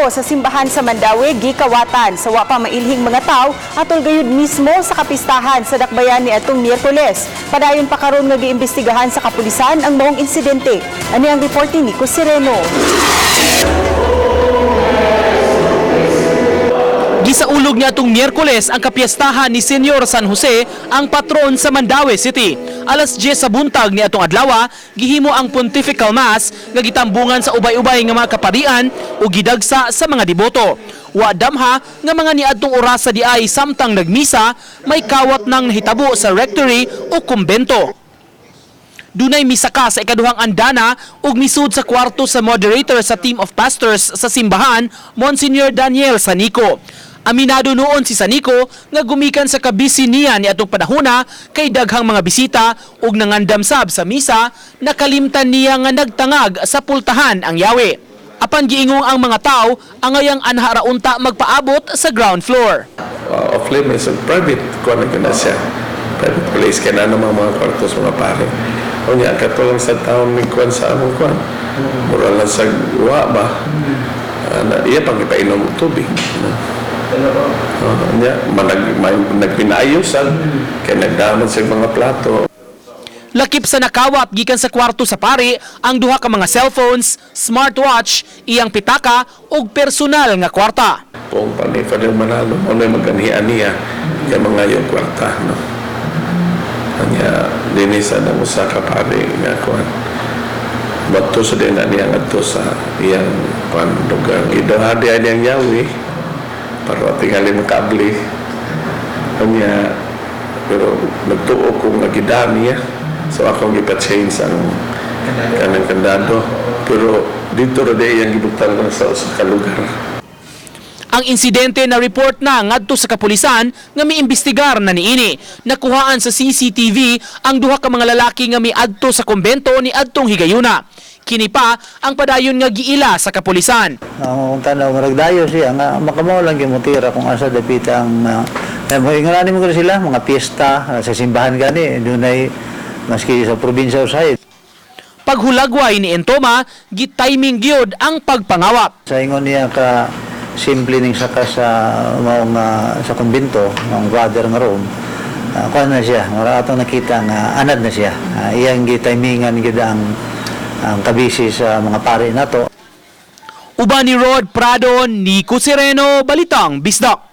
barko sa simbahan sa Mandaue gikawatan sa wa pa mailhing mga tawo atol gayud mismo sa kapistahan sa dakbayan ni atong Miyerkules. Padayon pa karon nga giimbestigahan sa kapulisan ang maong insidente. Ani ang report ni Nico Sereno. Gisaulog niya atong Miyerkules ang kapiyastahan ni Senyor San Jose, ang patron sa Mandaue City. Alas 10 sa buntag ni atong adlaw, gihimo ang Pontifical Mass nga gitambungan sa ubay-ubay nga mga kaparian ug gidagsa sa mga deboto. Wa damha nga mga niadtong orasa di ay samtang nagmisa, may kawat nang nahitabo sa rectory o kumbento. Dunay misaka sa ikaduhang andana ug misud sa kwarto sa moderator sa team of pastors sa simbahan, Monsignor Daniel Sanico. Aminado noon si Sanico nga gumikan sa kabisi niya ni atong panahona kay daghang mga bisita ug nangandam sab sa misa, nakalimtan niya nga nagtangag sa pultahan ang yawi. Apan giingong ang mga tao angayang anha ra unta magpaabot sa ground floor. Off limits, private kuan na gyud na siya. Private place kay na naman mga kwarto sa mga pare. Unya kato lang sa taon ni kuan sa among kuan. Mura lang sa wa ba. Na, iya pang ipainom og tubig. No? Oh, unya manag may, nagpinaayos kay nagdamot sa mga plato. Lakip sa nakawat gikan sa kwarto sa pari ang duha ka mga cellphones, smartwatch, iyang pitaka ug personal nga kwarta. Kung pa ni Father Manalo mo na maganhian niya kay mga yung kwarta, no. Anya dinhi sa nang usa ka pare nga kuan. Bato sa din na niya ngadto sa iyang kuan lugar. Gidaha di niyang yawi para tingali makabli. Anya pero nagtuo ko nga gidahan niya. So akong gipa-change ang kanang kandado. Pero dito ra di iyang gibutang sa usa ka lugar. Ang insidente na report na ngadto sa kapulisan nga miimbestigar na niini. Nakuhaan sa CCTV ang duha ka mga lalaki nga miadto sa kumbento ni adtong higayuna. Kini pa ang padayon nga giila sa kapulisan. Ang tanaw marag dayo siya nga makamaw lang gyud motira kung asa dapita ang mo ingon mo sila mga piyesta sa simbahan gani dunay maski sa probinsya usahay. Paghulagway ni Entoma, gitiming gyud ang pagpangawat. Sa ingon niya ka simple ning saka sa maong sa kumbento, maong brother nga room. Kuan na siya, mura atong nakita nga anad na siya. Iyang gitimingan gid ang kabisi sa mga pare nato. Uban ni Rod Prado, Nico Sereno, Balitang Bisdak.